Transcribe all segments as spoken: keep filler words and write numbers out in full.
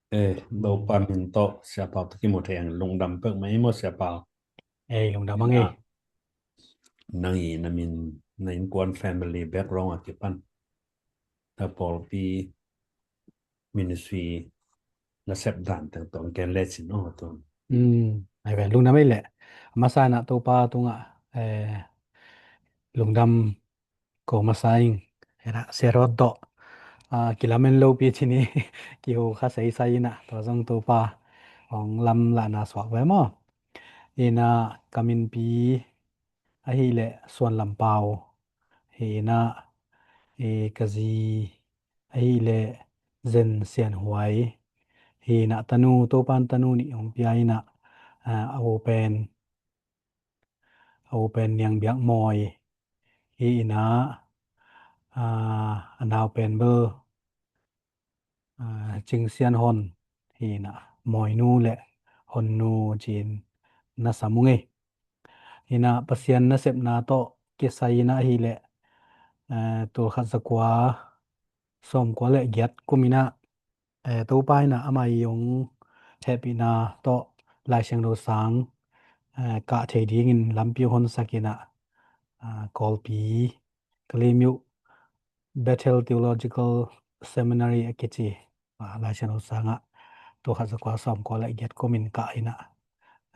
Eh, Topa min tawh Sia Pau tawh kimu thei ang, lungdam pek mah hi maw Sia Pau? Eh, lungdam ang eh. Nang i na min, na innkuan family background a kipan, na pawlpi ministry na sep dan teng tawh gen le cin aw tun. Hmm, ai ve, lungdam ei leh. Masa in ah Topa tungah eh, lungdam ko masa ing. Ena serot doh, ah, kilamen lopi cin i kihu kha seisai in ah, tua zong Topa hong lamlahna suak ve maw? Ina ka minpi ahih leh Suan Lam Pau hi in ah, i ka zi ahih leh Zen Sian Huai hi in ah, tanu, Topan tanu nih hong pia in ah, ah, a u pen a u pen Niang Biak Mawi hi in ah, ah, a nau pen bel, ah, Cing Sian Hon hi in ah, Mawinu le Honnu ci-in na sam ung ei. Hi in ah Pasian nasepna tawh kisai in ah ahih leh, eh, tul khat za kua sawm kua le giat kum in ah, eh, Topa in ah ama i hong hehpihna tawh Lai Siangtho sang, eh, kah thei dingin lampi hong honsak in ah, ah, Kawlpi Kalemyo Bethel Theological Seminary a kici, ah, Lai Siangtho sang ah tul khat za kua sawm kua le giat kum in kah in ah,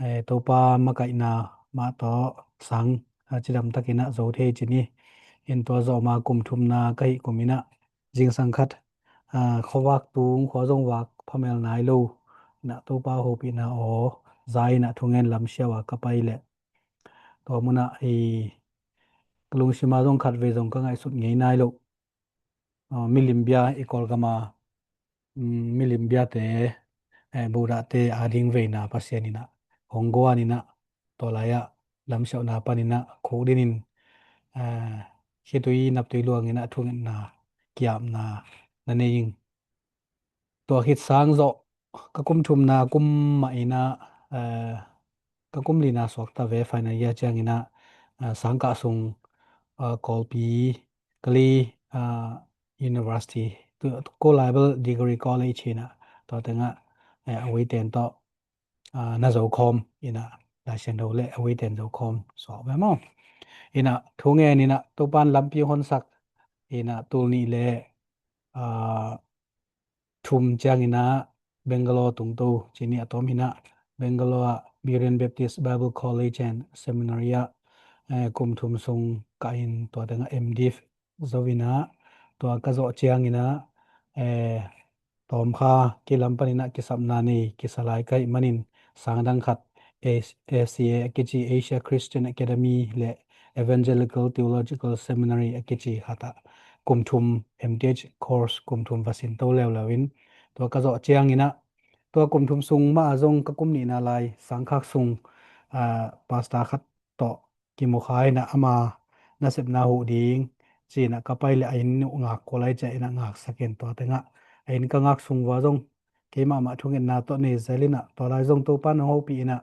eh, Topa makaihna mah tawh sang, ah, cidam tak in ah zo thei cin i, in tua zawh ma kum thumna ka hih kum in ah zingsang khat, ah, khuavak tung, khua zong vak phamel nai lo in ah Topa hopihna aw za in ah thungen lam siau a ka pai leh, tua mun ah i ka lungsim ah zong khat vei zong ka ngaihsut ngei nai lo, ah, milim bia i Kawlgam a, um, milim biate, eh, Buddhate a ding veina Pasian in ah hong guan in ah, tua lai ah lamsiauhna pan in ah khukdin in, eh, khitui naptui luang in ah thungetna, kiapna na nei ing. Tua khit sang zawh ka kum thumna kum mah in ah, eh, ka kum lina suak ta ve, final year ciang in ah, eh, sangkah sung, eh, Kawlpi Kali, ah, University, tu, ko lai bel Degree College hi in ah, tua teng ah, eh, a uiten tawh, ah, na zo khawm in ah, Lai Siangtho le a uiten zo khawm suak ve maw? In ah thungen in ah Topan lampi hong honsak in ah tul nih le, ah, thum ciang in ah Bangalore tungto cin i a tawm hi in ah, Bangalore ah Berean Baptist Bible College and Seminary ah, eh, kum thum sung kah in tua teng ah M.Div zo in ah, tua ka zawh ciang in ah, eh, tawm kha kei lam pan in ah kisapna nei kisa lai ka hih manin, sang dang khat, A-, A C A a kici, Asia Christian Academy le Evangelical Theological Seminary a kici khat ah kum thum M.Th course kum thum va sin to leuleu in, tua ka zawh ciang in ah, tua kum thum sung mah ah zong ka kum nihna lai sangkhak sung, ah, pastor khat tawh kimu kha in ah, ama nasepna huh ding ci in ah ka pai leh a inn uh ngak kua lai ciah in ah ngaksak in, tua teng ah a inn ka ngak sung vua zong keimah mah thungetna tawh nei zel in ah, tua lai zong Topa nong hopih in ah,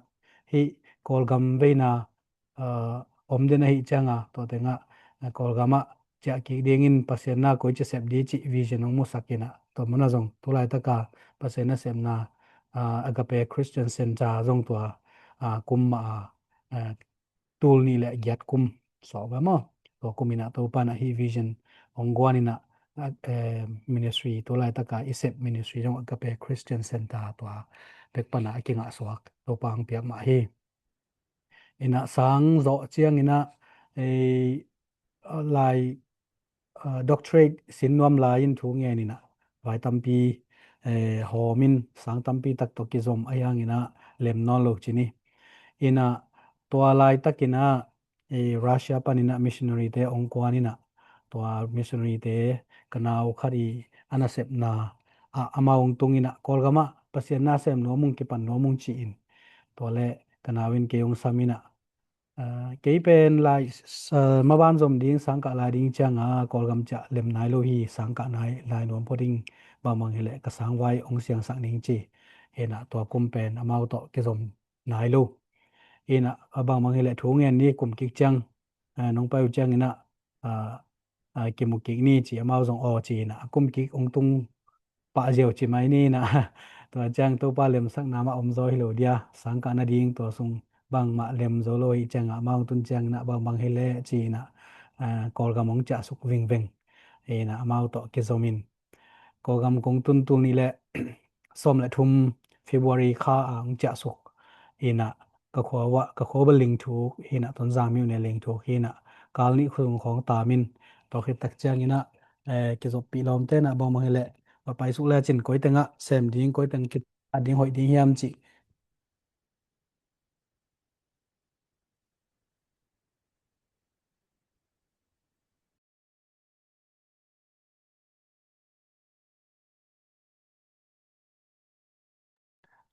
hih Kawlgam veina, ah, om den ahih ciang a, tua teng ah, ah, Kawlgam ah ciah kik dingin Pasian na koi ci sep di cih vision hong musak in ah, tua mun ah zong tu laitak a Pasian nasepna, ah, Agape Christian Center zong tua, ah, kum mah a, ah, tul nih le giat kum suak ve maw? Tua kum in ah Topa in ah hih vision hong guan in ah, ah, eh, ministry tu laitak a i sep ministry zong Agape Christian Center tua bek pan ah a kingah suak Topa hong piak mah hi. In ah sang zawh ciang in ah, eh, ah, lai, ah, doctorate sin nuam lai in thu ngen in ah vai tampi, eh, hawm in sang tampi tak tawh kizom ahih hang in ah lem nawn lo cin i. In ah tua laitak in ah, eh, Russia pan in ah missionary te hong kuan in ah, tua missionary te ka nau khat i a nasepna ah amau hong tung in ah, Kawlgam ah Pasian na sem nuam ung, kipan nuam ung ci in. Tua leh ka nau in kei hong sam in ah, ah, kei pen lai, s-, ah, maban zom ding, sangkah lai ding ciang a Kawlgam ciah lem nai lo hi, sangkah nai, lai nuam phot ing, bangbang hi leh ka sangvai hong siangsak ning ci. In ah tua kum pen amau tawh kizom nai lo. In ah, ah, bangbang hi leh thu ngen ni, kum kik ciang, ah, nong pai uh ciang in ah, ah, ah, kimu kik ni ci, amau zong aw ci in ah, a kum kik hong tung pah ziau ci mai ni in ah, Tua ciang Topa lemsakna mah om zaw hi lo dia, sangkah nading tua sung bangmah lem zo lo hi ciangah amau tun ciangin ah bangbang hi leh ci-in ah, ah, Kawlgam hong ciahsuk vingveng. Inah amau tawh kizom in Kawlgam kong tun tul nih le sawm le thum February kha a hong ciahsuk. Inah ka khua uah, ka khua uah lingthuk, inah Tonzang miuh ne lingthuk, inah kal nih khung khawng tamin, tua khit tak ciangin ah, eh, kizoppih lawmte inah bangbang hi leh, va paisuk lecin koi tengah sem ding, koi teng kit ding hoih ding hiam cih.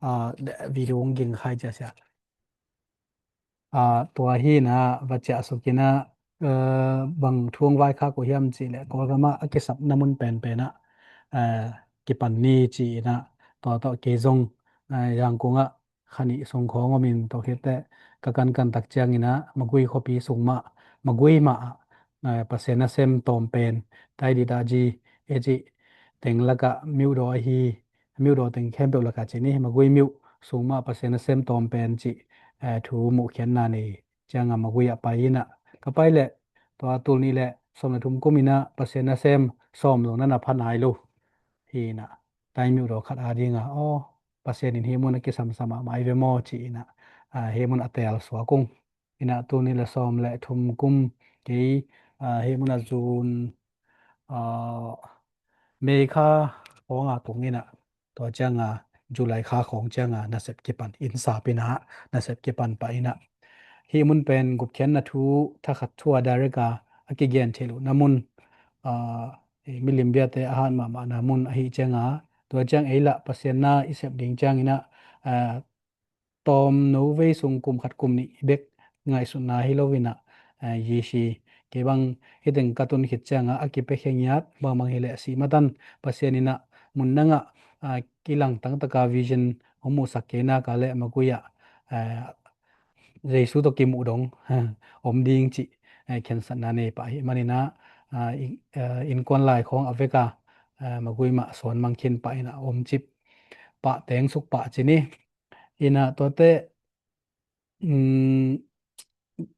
Ah, video hong ging khai cia sia. Ah, tua hi inah va ciahsuk inah, eh, bang thu hong vaikhak uh hiam cih leh Kawlgam ah a kisapna mun penpen ah, eh, kipan ni ci inah tua tawh kei zong, eh, Yangon ah kha nih sung khawng om in tua khit teh ka kankan tak ciangin ah Magway khuapi sung mah, Magway mah ah, eh, Pasian nasem tawm pen, Taidi Daji, e cih teng lakah miuhdaw ahi, miuhdaw teng khempeuh lakah ci ni, Magway miuh sung mah Pasian nasem tawm pen cih, eh, thu muhkhiatna nei ciangah Magway ah pai inah ka pai leh tua tul nih le sawm le thum kum inah Pasian nasem sawm zong na na pha nai lo. Hi inah tai miuhdaw khat a dingah, aw, Pasian in hih mun a kisamsa mahmah hi ve maw ci inah, ah, hih mun a teel suak ung. Inah tul nih le sawm le thum kum kei, ah, hih mun a June, ah, May kha khawng a kong inah, tua ciangah July kha khawng ciangah nasep kipan, inn sap inah nasep kipan pah inah. Hih mun pen gupkhiatna thu thakhat thu a direct a, a kigen theih lohna mun, ah, milim biate a hat mahmahna mun ahi ciangah, tua ciang ei lah Pasian na i sep ding ciangin ah, ah, tawmno vei sung kum khat kum nih bek ngaihsutna hi lo inah, ah, yisi kei bang hih teng ka tun khit ciangah a kipiakhia ngiat bangbang hi leh sih matan Pasian inah mun dangah, ah, kilang tangtaka vision hong muhsak kei nak leh Magway ah, ah, Jesu tawh kimuh dong om ding cih, eh, khensatna nei pah ahih manin ah, ah, i-, ah, innkuan lai khawng a vek a, ah, Magway mah sawn mang khin pah inah om cip pah, teng suk pah ci ni. Inah tuate, um,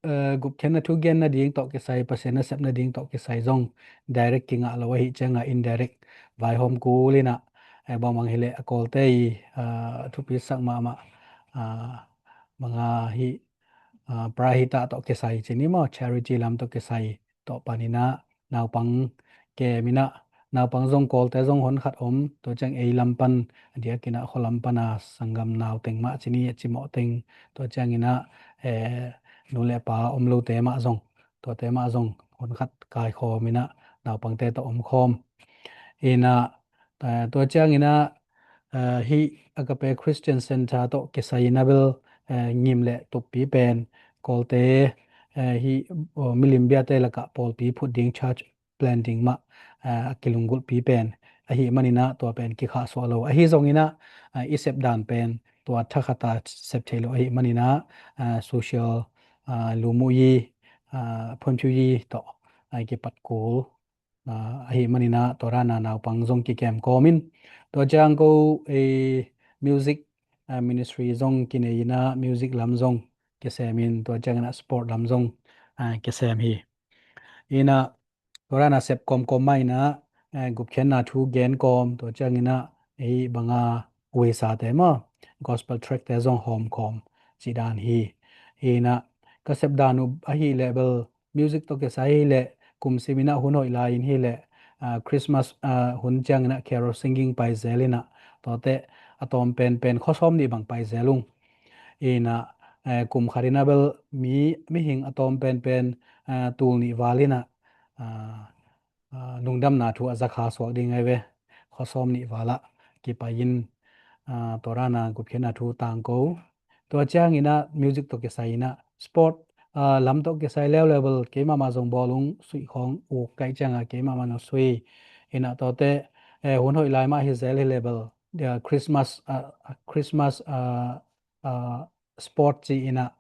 eh, gupkhiatna thu gen nading tawh kisai, Pasian nasep nading tawh kisai zong direct kingah lo ahih ciangah indirect vaihawm kul inah, eh, bangbang hi leh a Kawlte i, ah, thupisak mahmah, ah, banga hih, ah, Prahita tawh kisai ci ni maw, charity lam tawh kisai tawh pan inah naupang kem inah, naupang zong Kawlte zong hon khat om, tua ciang ei lam pan a diak inah khua lam pan a sanggam nau teng mah ci ni, a cimawh teng, tua ciang inah, eh, nu le pa om lote mah zong, tuate mah zong hon khat kaikhawm inah naupangte tawh omkhawm. Inah, eh, tua ciang inah, eh, hih Agape Christian Center tawh kisai inah bel, eh, ngim le tuppi pen Kawlte, eh, hih, oh, milim biate lakah pawlpi phut ding, church planting mah, ah, a kilunggulhpi pen ahih manin ah tua pen kikhahsuah lo. Ahi zongin ah, ah, i sep dan pen tua thakhat a sep thei lo ahih manin ah, ah, social, ah, lumuyi, ah, phunphiuyi tawh, ah, kipat kul, ah, ahih manin ah tua dan a naupang zong kikem kawm in, tua ciang ko, eh, music, ah, ministry zong kinei in ah music lam zong kisem in, tua ciangin ah sport lam zong, ah, kisem hi. In ah tua dan a sep kawmkawm mah in ah, eh, gupkhiatna thu gen kawm, tua ciangin ah hih banga uisate maw, gospel track te zong hawm kawm cih dan hi. In ah ka sep dan uh ahih leh bel music tawh kisai hi leh, kum sim in ah hun hoih lai in hi leh, ah, Christmas, ah, hun ciangin ah carol singing pai zel in ah, tuate a tawm penpen khua sawm nih bang pai zel ung. In ah, eh, kum khat in ah bel mi, mihing a tawm penpen, ah, tul nih val in ah, ah, ah, lungdamna thu a zakha suak ding ahi ve. Khua sawm nih val ah kipai in, ah, tua dan a gupkhiatna thu tangko. Tua ciangin ah music tawh kisai in ah sport, ah, lam tawh kisai leuleu bel keimah mah zong bawl ung, suih khawng uk kaih ciang ah keimah mah zong sui. In ah tuate, eh, hun hoih lai mah hi zel hi leh bel, ah, Christmas, ah, Christmas, ah, ah, sport ci in ah,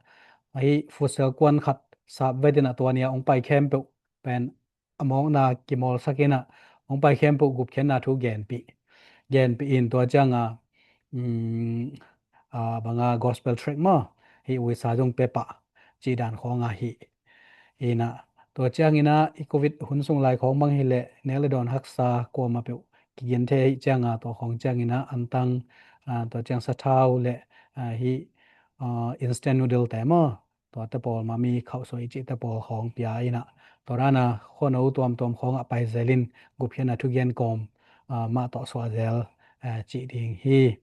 ahi futsal kuan khat sap vet in ah tua ni a hong pai khempeuh pen a mawkna kimawlsak in ah hong pai khempeuh gupkhiatna thu genpih, genpih in, tua ciang a, um, a, banga gospel tract maw, hih uisa zong pepah cih dan khawng ahi. Inah tua cianginah i covid hun sung lai khawng bang hileh nek le dawn haksa kuamah peuh kigen thei ahih cianga tua khawng cianginah antang, a, tua ciang sathau le, a, hih, a, instant noodle te maw, tuate pawl mami khauhsuai cihte pawl khawng pia inah tua dana khuano tuamtuam khawngah pai zelin gupkhiatna thugen kawm, a, mah tawh suah zel, a, cih ding hi.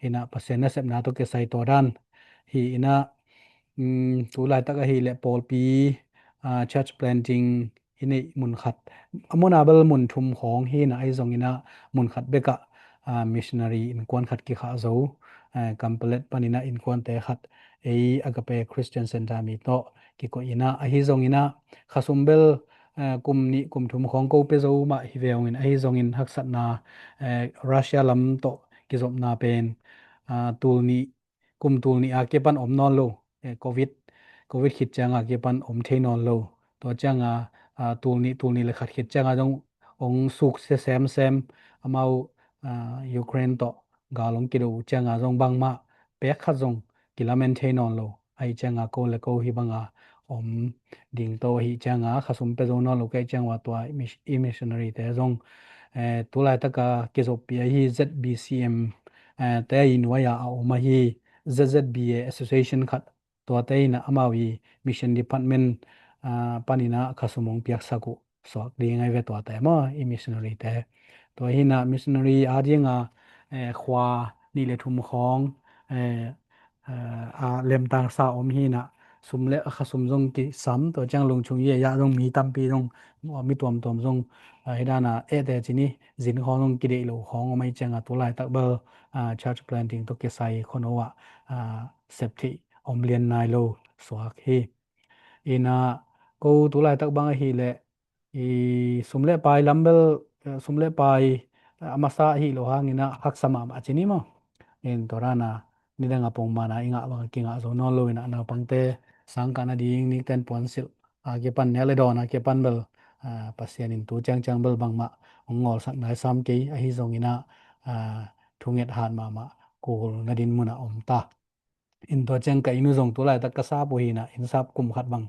Inah Pasian nasepna tawh kisai tua dan hi inah, um, tu laitak ahileh pawlpi, a, church planting i neih mun khat, a muna bel mun thum khawng hi inah ahi zonginah mun khat bekah, a, missionary innkuan khat kikhah zo, a, Kampalet paninah innkuante khat ei Agape Christian Center mi tawh kikoih inah ahi zonginah khasum bel, a, kum nih kum thum khawng ko pia zo mah hi ve ungin ahi zongin haksatna, a, Russia lam tawh kizopna pen, a, tul nih kum tul nih a kipan om nawn lo, eh, covid covid khit cianga kipan om thei nawn lo. Tua cianga, a, tul nih tul nih le khat khit cianga zong ong suk sia semsem amau, a, Ukraine tawh gal ong kido uh cianga zong bangmah pek khat zong kilamen thei nawn lo. Ahi cianga ko le ko hi banga om ding to ahi cianga khasum pia zo nawn lo kei cianga tua i mis-, i missionary te zong, eh, tu laitaka kizoppi ahi Z B C M, eh, te i nuai a a om ahi Z Z B A association khat tuate inah amau i mission department, ah, paninah khasum ong piaksak uh suak ding ahi ve tuate maw i missionary te. Tua hinah missionary a dinga, eh, khua nih le thum khawng, eh, eh, a lemtangsa om hinah sum le a khasum zong kisam tua ciang lungchung i ei ah zong mi tampi zong mi tuamtuam zong, ah, hi dana eh te cini zin khawng zong kideih lo khawng om ahi cianga tu laitak bel, ah, church planting tawh kisai khuano ah, ah, sep theih om lian nai lo suak hi. Inah ko tu laitak bang ahileh i sum le pai lam bel, eh, sum le pai, eh, a masa ahi lo hanginah haksa mahmah cini maw. In tua dana nidanga pongmana i ngah bang kingah zo nawn lo inah naupangte sangkah nading nikten puansilh a kipan nek le dawn a kipan bel, ah, Pasian in tu ciangciang bel bangmah ong ngawlsak nai sam kei ahi zonginah, ah, thunget hat mahmah kul nadin munah om ta. In tua ciang ka inn uh zong tu laitak ka sap uh hinah inn sap kum khat bang,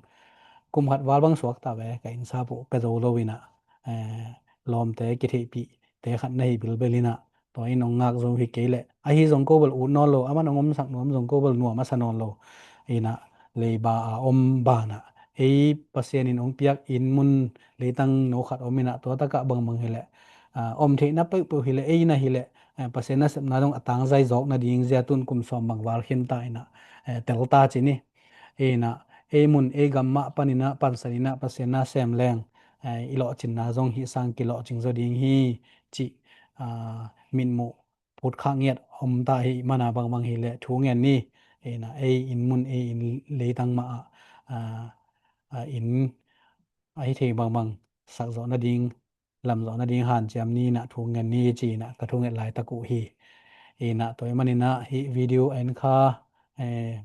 kum khat val bang suak ta ve ka inn sap uh pia zo lo inah, eh, lawmte kitheihpih te khat na hi bilbel inah tua in ong ngak zo hi kei leh ahi zong ko bel ut nawn lo, aman ong omsak nuam zong ko bel nuam a sa nawn lo. Inah leiba a om banah ei Pasian in ong piak inn mun leitang no khat om inah tua takah bangbang hileh, ah, om theihna peuhpeuh hileh ei na hileh, eh, Pasian nasepna dong a tangzai zawk nading zia tun kum sawm bang val khin ta inah, eh, tel ta cini. Inah ei mun ei gam mah paninah pansan inah Pasian na sem leng, eh, i lawhcinna zong hih sang kilawhcing zaw ding hi cih, ah, mitmuh put khah ngiat om ta hi mana bangbang hileh thu ngen ni. Inah ei inn mun ei inn leitang mah ah, ah, ah, inn ahi thei bangbang sak zawh nading lam zawh nading hanciam ni inah thu ngen ni ci inah ka thu nget laitak uh hi. Inah tua i maninah hih video en kha, eh,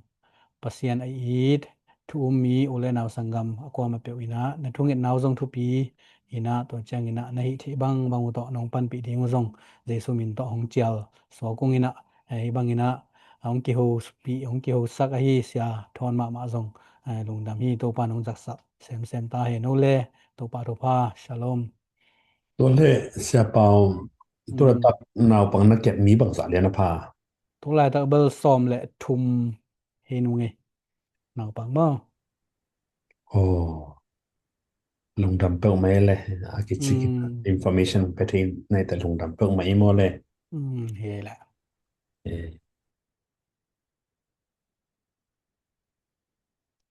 Pasian a it thu um mi u le nau sanggam a kuamah peuh inah na thungetna uh zong thupi inah tua cianginah na hih theih bangbang uh tawh nong panpih ding uh zong Jesu min tawh hong cial suak ung inah, eh, hih banginah hong kihopi hong kihosak ahi sia thawn mahmah zong, eh, lungdam hi. Topa nong zaksak semsem ta he no le Topa thupha. Shalom. Tua le Sia Pau, tu laitak naupang na kep mi bangzah lian a pha? Tu laitak bel sawm le thum hi nung e. Naupang maw? Oh. Lungdam peuhmah e le a kici information pe thei naite lungdam peuhmah i maw le. Hi le. Eh.